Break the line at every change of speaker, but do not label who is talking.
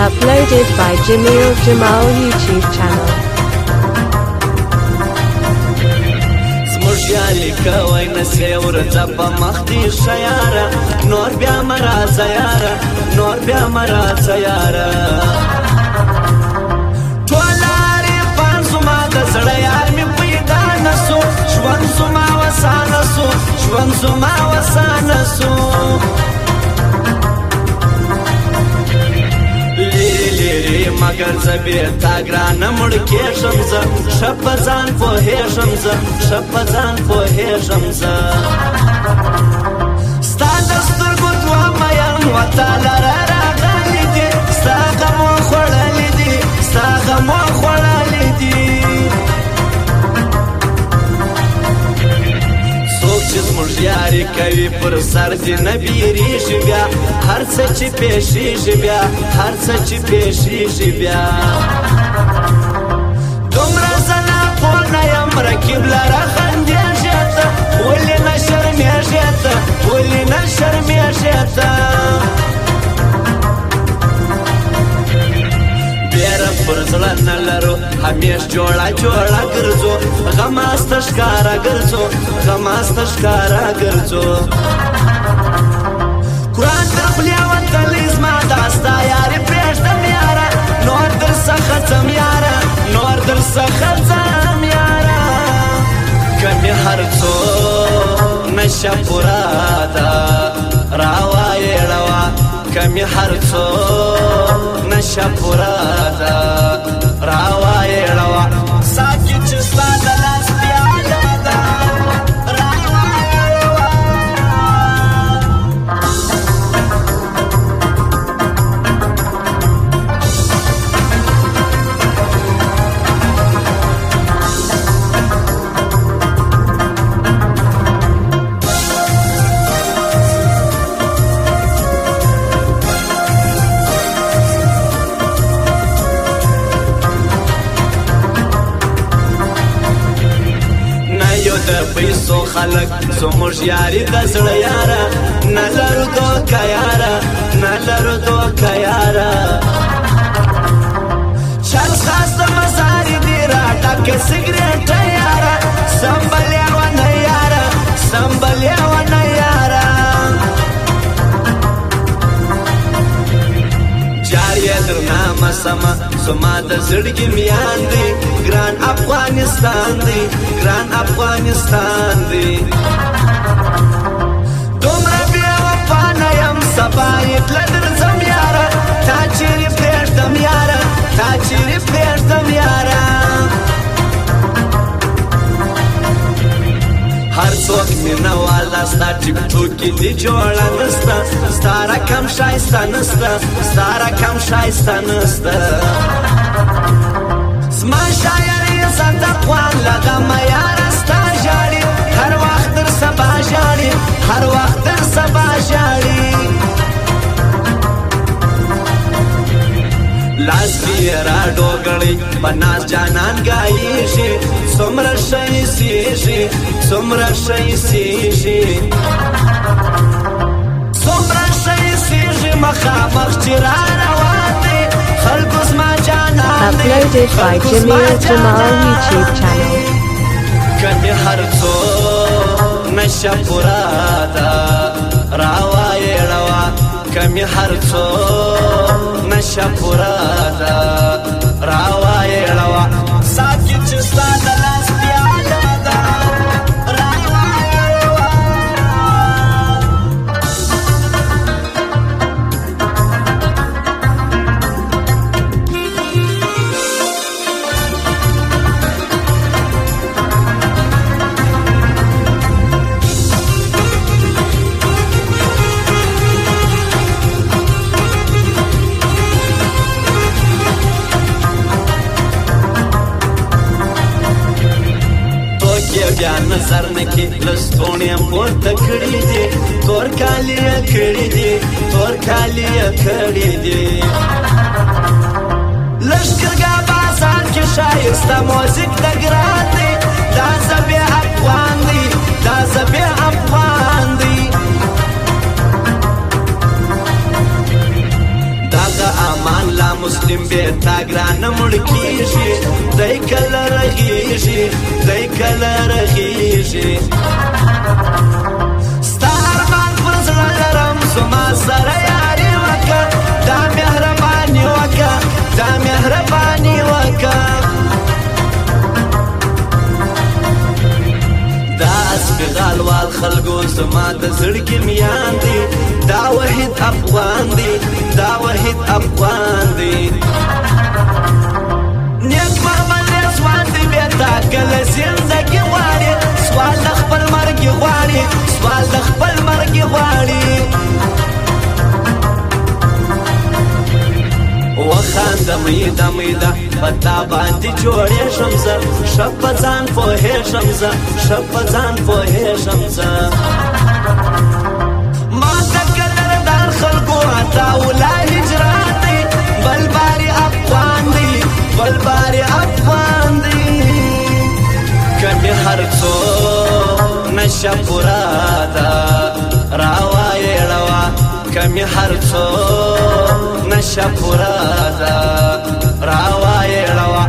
Uploaded by Jamil Jamal YouTube channel.
زموږ یاري کوی نسې ورځه په مخ دې ښه یاره، نور بیا مه راځه یاره، نور بیا مه راځه یاره. ټول عارفان زما د زړه یار مې پیدا نه سو، ژوند زما وسانه سو، ژوند زما وسانه سو. لیرې لیرې مګر زه بې تا ګرانه مړ کېږم زه، ښه په ځان پوهېږم زه، ښه په ځان پوهېږم زه. ستا د سترګو دوه میان وتا لره راغلي دي، ستا غمو خوړلي دي، ستا غمو خوړلي دي. څوک چې زموږ یاري کوي پر سر دې نه بیریږي بیا، هر څه چې پېښېږي بیا، هر څه چې پېښېږي بیا. دومره زه ناپوه نه یم رقیب لره خندېږې ته، ولې نه شرمېږې ته، ولې نه شرمېږې ته. بیره پر زړه نه لرو همیش جوړه جوړه ګرځو، غماسته ښکاره ګرځو، غماسته ښکاره ګرځو. قرآن تر خولې وتلی زما دا ستا یاري پرېږدم یاره، نور در څخه ځم یاره، نور در څخه ځم یاره. که مې هر څو نشه پوره ده راوایې ړوه، که مې هر څو نشه پوره ده راوایې ړوه. ساقي چې ستا د لاس پیاله ده راوایې ړوه. نه یو د پیسو خلک زموږ یاري د زړه یاره، نه لرو دوکه یاره، نه لرو دوکه یاره. چل خاص د مزارې دي راټکه سګرېټه یاره، سمبلې ونه یاره، سمبلې ونه یاره. جار یې درنامه سمه زما د زړګي میان دی، ګران افغانستان دی، ګران افغانستان دی. دومره بې وفا نه یم سبا یې تله درځم یاره، تا چیرې پرېږدم یاره، تا چیرې پرېږدم یاره. هر څوک مینه والا ستا ټیک ټوکې دي جوړه نسته، ستا رقم ښایسته نسته، ستا رقم ښایسته نسته. زما شاعري عزت افغان له غمه یاره ستا ژاړي، هر وخت در سبا ژاړي، هر وخت در سبا ژاړي. لاس کې یې راډوګړی په ناز جانان ګایېږي، څومره ښه ایسېږي، څومره ښه ایسېږي، څومره ښه ایسېږي مخامخ چې را روان دی، خلکو زما جانان دی،
Uploaded by
خلکو زما
Jamil Jamal
جانان
YouTube
دی.
channel.
که مې هر څو نشه پوره ده راوایې ړوه، که مې هر څو نشه پوره ده راوایې ړوه. ساقي چې ستا د لاس پیاله ده راوایې ړوه. ټوکې بیا نظر نه کې لستوڼې پورته کړي دي، تور کالي یې کړي دي، تور کالي یې کړي دي. لښکرګاه بازار کې ښایسته موزیک د ګران دی، دا زبې افغان دی، دا زبې افغان دی. دغه امان لا مسلم به تا ګرانه مړ کیږي، دی کله رغیږي، دی کله رغیږي. ستا ارمان پر زړه لرم، زما سره یاري وکه، دا مهرباني وکه، دا مهرباني وکه. دا سپیغال وال خلکو زما د زړګي میان دی، دا وحید افغان دی، دا وحید افغان دی. نیک محمد رضوان دی بې تا کله زندګي غواړي، سوال د خپل مرګ غواړي، سوال د خپل مرګ غواړي. وخانده میده میده په تا باندې جوړېږم زه، ښه په ځان پوهېږم زه، ښه په ځان پوهېږم زه. ما ته قدردان خلکو عطاالله هجران دی، بل باري افغان دی، بل باري افغان دی. که مې هر څو نشه پوره ده راوایې ړوه، که مې هر څو نشه پوره ده راوایې ړوه.